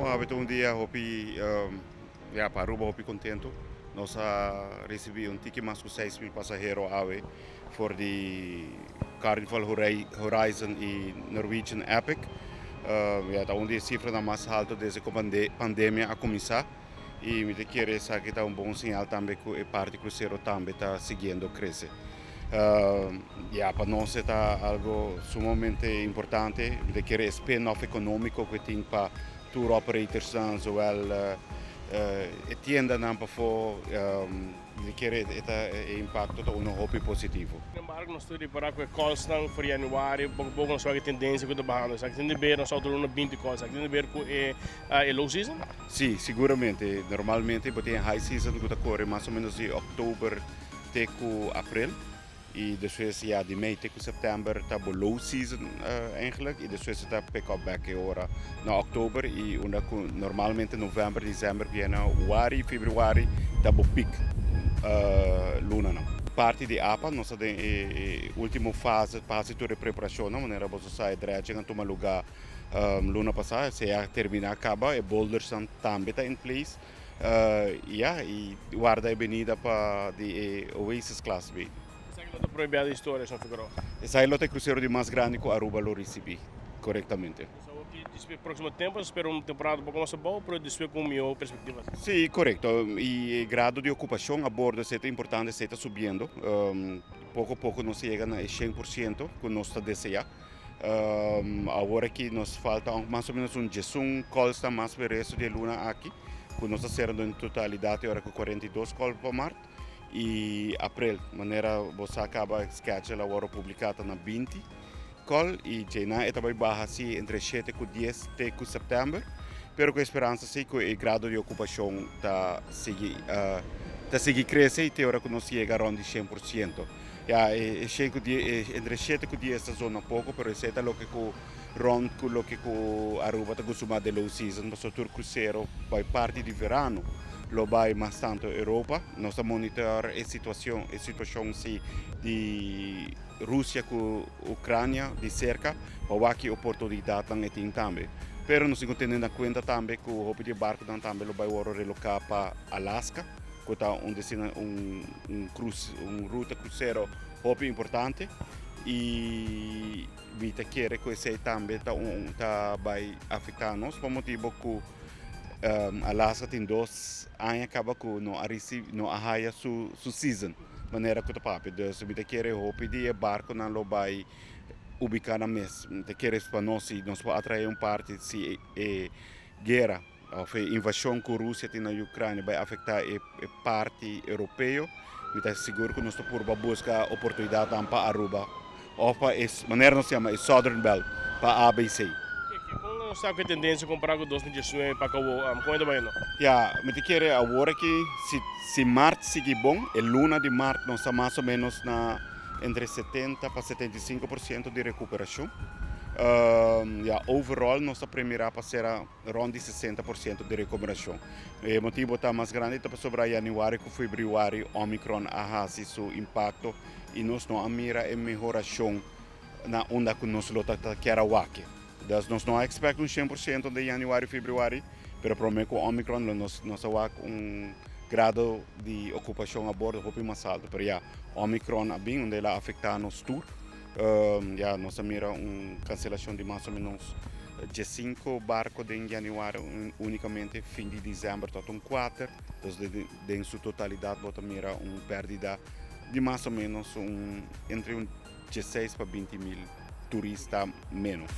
Awe ta un dia hopi ya pa Aruba hopi contento. Nos a ricibi un tiki mas cu 6000 pasahero awe for di Carnival Horizon y Norwegian Epic. Ya ta un di e cifranan mas halto desde cu pandemia a cuminsa y mi ta kere esaki ta un bon señal tambe cu e parti crucero tambe ta siguiendo crece. Ya pa nos e ta algo sumamente importante. Mi ta kere e spin-off economico cu e tin pa tour operatorsnan, zowel e tiendanan pafó. Mi ta kere e ta e impacto ta uno hopi positivo. Sin embargo, nos ta ripara cu e callsnan for januari poco poco nos wak e tendencia cu ta bahando. Esaki tin di ber nos auto luna 20 calls. Esaki tin di ber cu e low season? Si, siguramente. Normalmente bo tin e high season cu ta core mas o menos di october te cu april y despues ya di mei te cu september ta bo low season eigenlijk y despues e ta pick up back e ora na october y unda cu normalmente november, december, januari y februari ta bo peak lunanan. Parti di apa nos ta den e ultimo fase pa haci tur e preparacionnan manera boso sa e dredging a tuma lugar luna pasa esey a termina caba e boulders nan tambe ta in place. Ya, y warda e benida pa di e Oasis Class B. Esaki lo ta prome biaha di historia, señor Figueroa? Esaki lo ta e crucero di mas grandi cu Aruba lo ricibi, corectamente. Nos a hopi despues proximo tempo, nos spera un temporada un poco mas abao, pero despues cu un miho perspectiva. Si, corecto. Y e grado di ocupacion a bordo esey ta importante, esey ta subiendo. Poco poco nos ta yega na e 100% cu nos ta desea. Awor aki nos falta mas o menos un 11 calls ta mas pa e resto di e luna aki, ku nos ta serando en totalidat e ora ku 42 call pa mart i aprel. Manera bo sa kaba schedule a wòrdu publiká ta na 20 call i djeinan e ta bai baha si entre shete ku dies te ku sèptèmber, pero ku e speransa si ku e grado di okupashon ta sigui ta sigui krese i te ora ku nos yega rònt di 100%. Ya, e shen ku die, e entre shete ku dies ta zona poko, pero esei ta loke ku rònt ku loke ku Aruba ta kustumá den low season, pasobra tur krusero bai parti di verano lo bai mas tantu Europa. Nos ta monitor e situacion, e situashon si di Rusia ku Ucrania di serka pa wak ki oportunidatnan e tin tambe. Pero nos tin ku tene na kuenta tambe ku hopi di e barkunan tambe lo bai wòrdu reloká pa Alaska. Ku ta un destina un un cruz un ruta crucero hopi importante y mi ta kere ku esei tambe ta un ta bai afecta nos pa motibo ku Alaska tin dos aña kaba ku no a ricibi no a haya su su season manera ku ta papia dus mi ta kere hopi di e barconan lo bai ubica nan mes mi ta kere pa nos si nos por atrae un parti si e guera. Of e invasion cu Rusia tin na Ucrania bay afecta e parti europeo, mi ta sigur cu nos ta purba busca oportunidadnan pa Aruba of pa e manera nos yama e Southern Belt, pa ABC. Con nos ta cu e tendencia compara cu 2019 pa acabo? Con e ta bayendo? Ya, mi ta kere awor aki si si mart sigui bon, e luna di mart nos ta mas o menos na entre 70 pa 75% di recuperacion. Ya, overall nos ta premira pa sera. Rond di 60% di recuperacion. E motibo ta mas grandi ta pasobra januari cu februari Omicron a haci su impacto y nos no a mira e mehoracion na unda cu nos lo ta kier a wak. Dus nos no a expect un 100% den januari, februari, pero prome cu Omicron lo nos nos a wak un grado di ocupacion a bordo hopi mas alto. Pero ya, Omicron a bin unda el a afecta nos tur. Ya nos a mira un cancelacion di mas o menos 15 barco den januari unicamente, fin di december tot un 4. Dus den su totalidad bo ta mira un perdida di mas o menos un entre un 16 pa 20 mil turista menos.